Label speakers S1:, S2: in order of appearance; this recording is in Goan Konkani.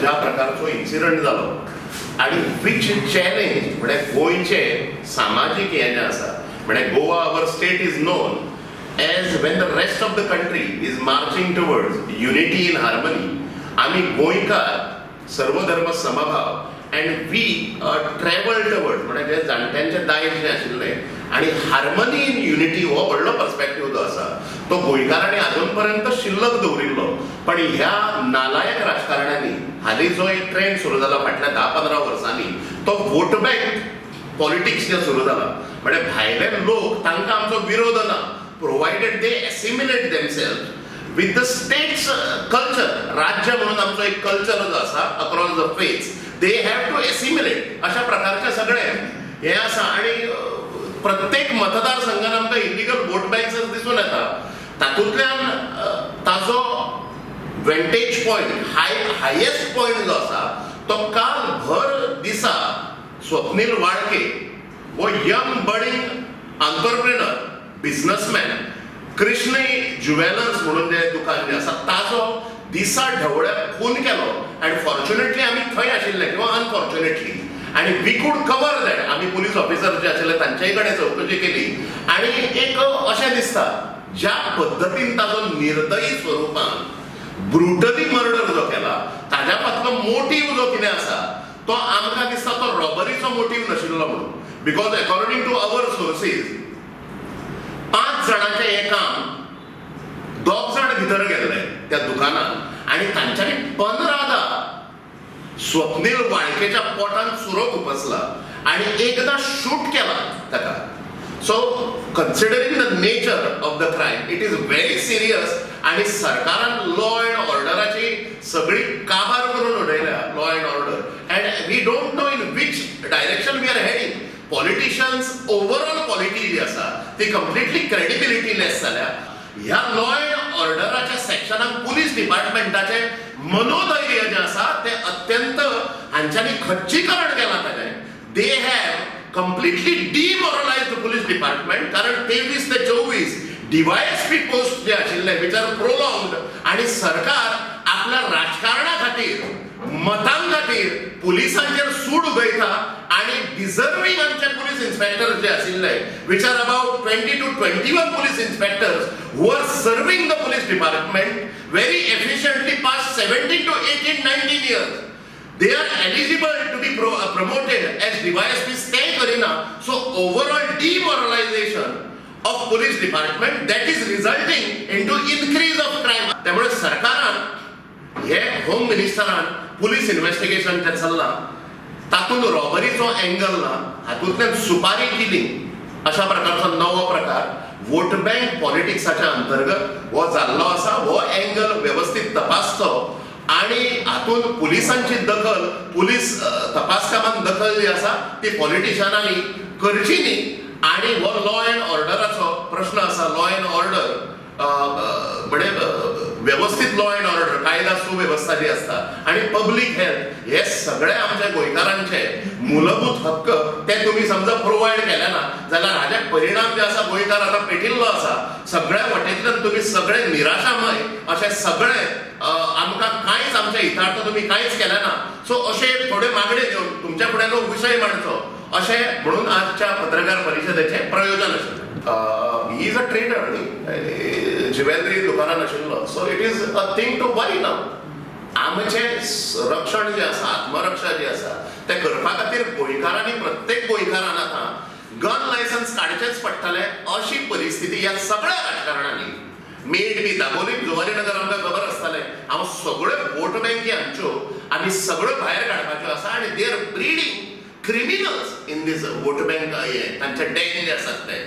S1: ज्या प्रकारचो इन्सिडंट जालो आनी which challenge, म्हळ्यार गोंयचे सामाजीक हें जें आसा, म्हळ्यार Goa, our state, is known as when the rest of the country is marching towards unity in harmony, आमी गोंयकार सर्वधर्म समभाव अँड we travel towards, म्हळ्यार जे जाणट्यांचें दायज जें आशिल्लें आनी हार्मनी इन युनिटी हो व्हडलो पर्सपेक्टीव जो आसा तो गोंयकारांनी अजून पर्यंत शिल्लक दवरिल्लो. पण ह्या नालायक राजकारण्यांनी हालीं जो एक ट्रेंड सुरू जाला फाटल्या 10-15 वर्सांनी, तो वोट बँक पॉलिटिक्स जें सुरू जाला, म्हणजे भायले लोक, तांकां आमचो विरोध ना, provided they assimilate themself with the state's culture. राज्य म्हणून आमचो एक कल्चर जो आसा, across the faiths they have to assimilate, अशा प्रकारचे सगळे हे आसा. आणि प्रत्येक मतदारसंघान आमकां इलिगल वोट बँक्स दिसून येता. तातूंतल्यान ताजो vantage point, highest point जो आसा तो काल भर दिसा स्वप्नील वाळके हो यंग बडींग आंतरप्रिनर, बिझनसमॅन, कृष्णई ज्युवेलर्स म्हणून जे दुकान जे आसा, ताजो दिसा ढवळ्यार खून केलो. आनी फॉर्च्युनेटली आमी थंय आशिल्ले किंवा अनफॉर्च्युनेटली आनी we could cover that. आमी पुलीस ऑफिसर जे आशिल्ले तांचेय कडेन चवकशी केली आनी एक अशें दिसता, ज्या पद्दतीन ताजो निर्दयी स्वरुपान ब्रुटली मर्डर जो केला, ताज्या फाटलो मोटीव जो कितें आसा तो आमकां दिसता तो रॉबरीचो मोटीव नाशिल्लो म्हणून, because according to our sources पांच जाणांचें हें काम. दोग जाण भितर गेल्ले त्या दुकानात आनी तांच्यांनी 15दा स्वप्नील वाळकेच्या पोटान सुरो खुपसला आनी एकदां शूट केला ताका. So considering the nature of the crime, it is very serious. आणि सरकारान लॉ अँड ऑर्डराची सगळी काबार करून उडयल्या law and order, and we don't know in which direction we are heading. Politicians, overall quality जी आसा ती कंप्लिटली क्रेडिबिलिटी लेस जाल्या. ह्या लॉ अँड ऑर्डराच्या सेक्शनाक पुलीस डिपार्टमेंटाचें मनोधैर्य जें आसा तें अत्यंत हांच्यांनी खच्चीकरण केलां ताजें. They have completely demoralise the police department, कारण 23 ते 24 डीवायएसपी पोस्ट जे आशिल्ले, which are प्रोलॉंग्ड, आणि सरकार आपल्या राजकारणा खातीर, मतां खातीर पुलिसांचेर सूड उगयता. आणि डिझर्विंग आमचे पुलीस इन्स्पेक्टर जे आशिल्ले, which are about 20 to 21 police inspectors who are serving the police department very efficiently past 17 to 18, 19 years, they are eligible to be promoted as DYSPs, ते करिना. So overall demoralization of police department that is resulting into increase of crime. त्यामुळे सरकारान, हे होम मिनिस्टरान पुलीस इन्व्हेस्टिगेशन जे चल्लां तातूंत रॉबरीचो एंगल ना, हातूंतल्यान सुपारी किलिंग अशा प्रकारचो नवो प्रकार वोट बँक पॉलिटिक्साच्या अंतर्गत हो जाल्लो आसा, हो एंगल वेवस्थीत तपासचो आणि हातूंत पुलिसांची दखल, पुलीस तपास कामात दखल जी आसा ती पॉलिटिशियनांनी करची न्ही. आणि हो लॉ अँड ऑर्डराचो प्रश्न आसा. लॉ अँड ऑर्डर म्हणजे वेवस्थीत लॉ अँड ऑर्डर, कायदा सुवेवस्था जी आसता आणि पब्लीक हेल्थ हे सगळे आमच्या गोंयकारांचे मूलभूत हक्क, ते तुमी समजा प्रोवायड केले ना जाल्यार हाजे परिणाम जे आसा, गोंयकार आतां पेटिल्लो आसा. सगळ्या वटेंतल्यान तुमी सगळे निराशामय अशे सगळे आमकां कांयच आमच्या हितार्थ तुमी कांयच केलें ना. सो अशे थोडे मागणे घेवन तुमच्या फुड्यान हो विशय मांडचो अशें म्हणून आजच्या पत्रकार परिशदेचें प्रयोजन आशिल्लें. He is a trader न्ही, ज्वेलरी दुकानान आशिल्लो. So it is a thing to worry now. आमचें रक्षण जें आसा, आत्मरक्षा जी आसा, तें करपा खातीर गोंयकारांनी, प्रत्येक गोंयकारान आतां गन लायसन्स काडचेंच पडटलें अशी परिस्थिती ह्या सगळ्या राजकारणांनी. मे it be Dabolim, Zuari नगर, आमकां खबर आसतलें, हांव सगळ्यो वोट बँकी आमच्यो आमी सगळ्यो भायर काडपाच्यो आसा आनी they are breeding criminals in this vote bank, हे तांचे डेन जे आसात ते.